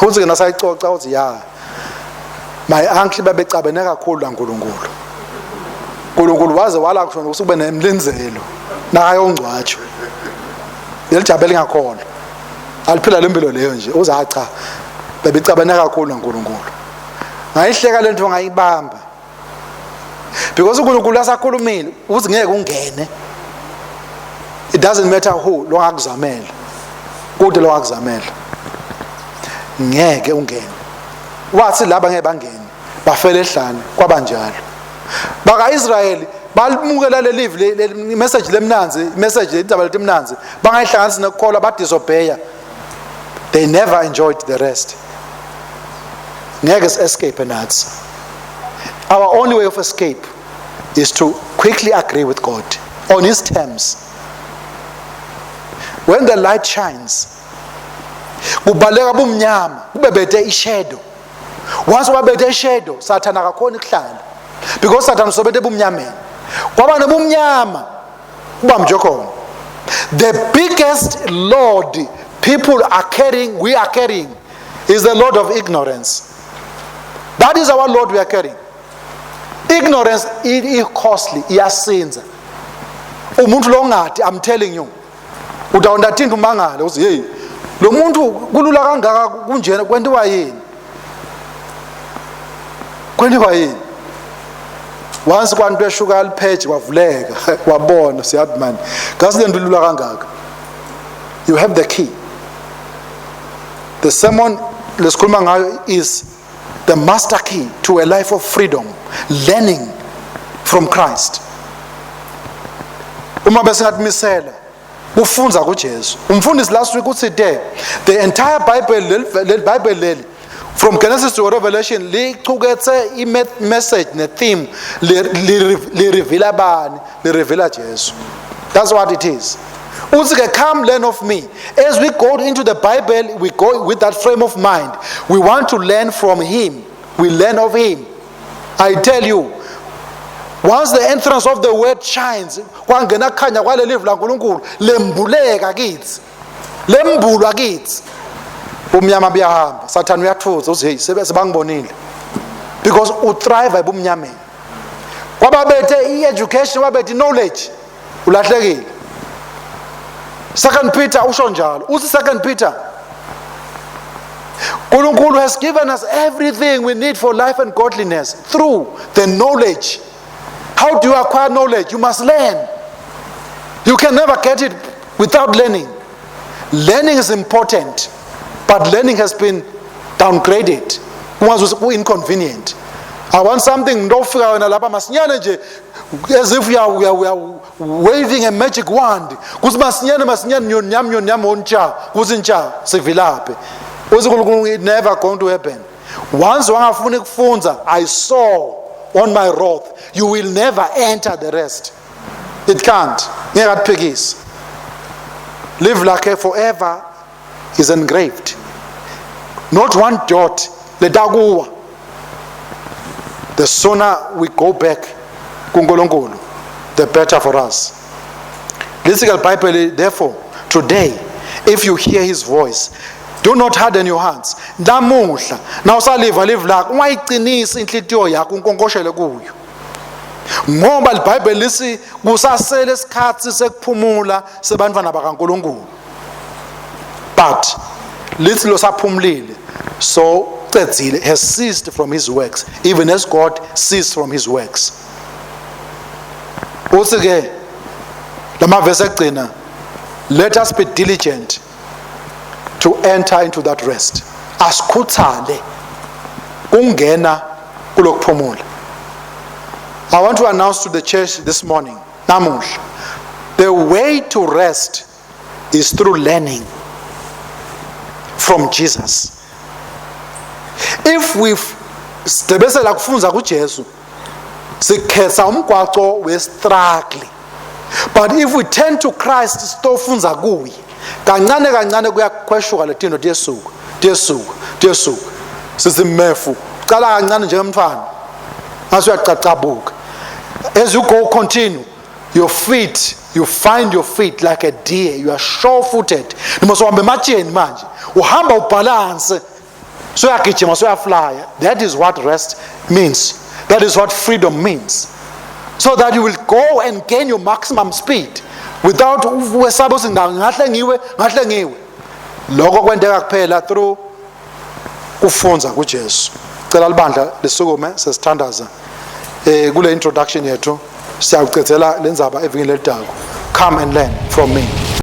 Uthi ke nasayicoca, uthi, "Ya, my uncle babecabene kakhulu naNkulunkulu. uNkulunkulu waze wala kusho ukuthi kube nemlinzelo nakayongcwatshwa." Leli lingakholwa aliphila lempilo leyo nje, uze, "Cha, cha, bebecabene kakhulu naNkulunkulu." Ngayihleka lento, ngayibamba, because uNkulunkulu asakhulumile ukuthi ngeke ungene, it doesn't matter who lo ngakuzamela kude, lo ngakuzamela, ngeke ungene. Wathi laba ngeke bangene, bafele ehlane. Kwabanjalo baka-Israyeli, balimukela leli le message lemnanzi, message indaba letimnanzi, bangayihlanganisi nokukholwa, badisobeya. They never enjoyed the rest. Ngeke si-escape nathi. Our only way of escape is to quickly agree with God on his terms. When the light shines, kubaleka bumnyama, kube bete ishadow. Once wabethe ishadow, Sathana akakhona ukuhlala, because Sathana usobethe ebumnyameni. Kwaba nobumnyama, kuba mnje khona. The biggest load people are carrying, we are carrying, is the load of ignorance. That is our load we are carrying. Ignorance i costly, iyasinza umuntu lo ngadi. I'm telling you, utawundathinta umangale uthi, "Hey, lo muntu kulula kangaka kunjena, kwentiwa yini, kwentiwa yini?" Once kwanto eshuka lipage, kwavuleka, wabona, siyathi man, ngasi lento ilula kangaka. You have the key. The sermon lesikhuluma ngayo is the master key to a life of freedom, learning from Christ. Uma besingathi kufunza kuJesu, umfundisi last week uthi the entire Bible, leli Bible leli, from Genesis to Revelation, lichukethe i-message ne-theme li-reveala bani? Li-reveala Jesu. That's what it is. Uthi ke, "Come learn of me." As we go into the Bible, we go with that frame of mind. We want to learn from him. We learn of him. I tell you, once the entrance of the word shines, kwangena kukhanya kwaleli livi laNkulunkulu, lembuleka kithi, lembulwa kithi, umnyama buyahamba. Sathane uyathutha, uthi, "Hey, sebangibonile," because uthrive ebumnyameni. Kwababethe i-education, kwabethe i-knowledge, ulahlekile. Second Peter usho njalo, uthi Second Peter, uNkulunkulu has given us everything we need for life and godliness through the knowledge. How do you acquire knowledge? You must learn. You can never get it without learning. Learning is important, but learning has been downgraded. Kungazi ku inconvenient. I want something ndofika wena lapha masinyane nje, as if you are waving a magic wand, kuthi masinyane masinyane, nyoni yami, nyoni yami, ontsha kuthi ntsha sivilaphe. Uthi uNkulunkulu, it never going to happen. Once wangafuni kufunza, I saw on my wrath, you will never enter the rest. It can't, ngeke atiphikise. Live like forever is engraved, not one dot letakuwa. The sooner we go back kuNkulunkulu, the better for us. Lithi ke iBhayibheli, therefore today, if you hear his voice, do not harden your hearts. Namuhla nawusaliva live lakho, ungayiqinisi inhlitiyo yakho, unkonkoshele kuyo, ngoba iBhayibheli lithi kusasele isikhathi sekuphumula sebantwana bakaNkulunkulu. But lithi lo saphumulile, so cedzile, has ceased from his works, even as God ceased from his works. Uthi ke lamavesi ekugcina, let us be diligent to enter into that rest. Asikhuthale kungena kulokuphumula. I want to announce to the church this morning, namuhla, the way to rest is through learning from Jesus. If we sidebesela kufunza kuJesu, sikhetha umgwaco we-struggle. But if we turn to Christ, sitofunza kuye, kancane kancane kuyakhweshuka letinto, tiyesuka, tiyesuka, tiyesuka. Sithi mefu ucala kancane njengemntwana, ngase uyacacabuka. As you go, continue your feet, you find your feet like a deer. You are sure footed noma sohamba ematsheni manje, uhamba ubalance, soyagijima, soyaflya. That is what rest means. That is what freedom means, so that you will go and gain your maximum speed without wesaba ukuthi ngahle ngiwe, ngahle ngiwe. Lokho kwenteka kuphela through kufunza kuJesu. Cela libandla lisukume, sesithandaza. Kule introduction yethu, siyawucedzela lendzaba evikini lelitako. Come and learn from me.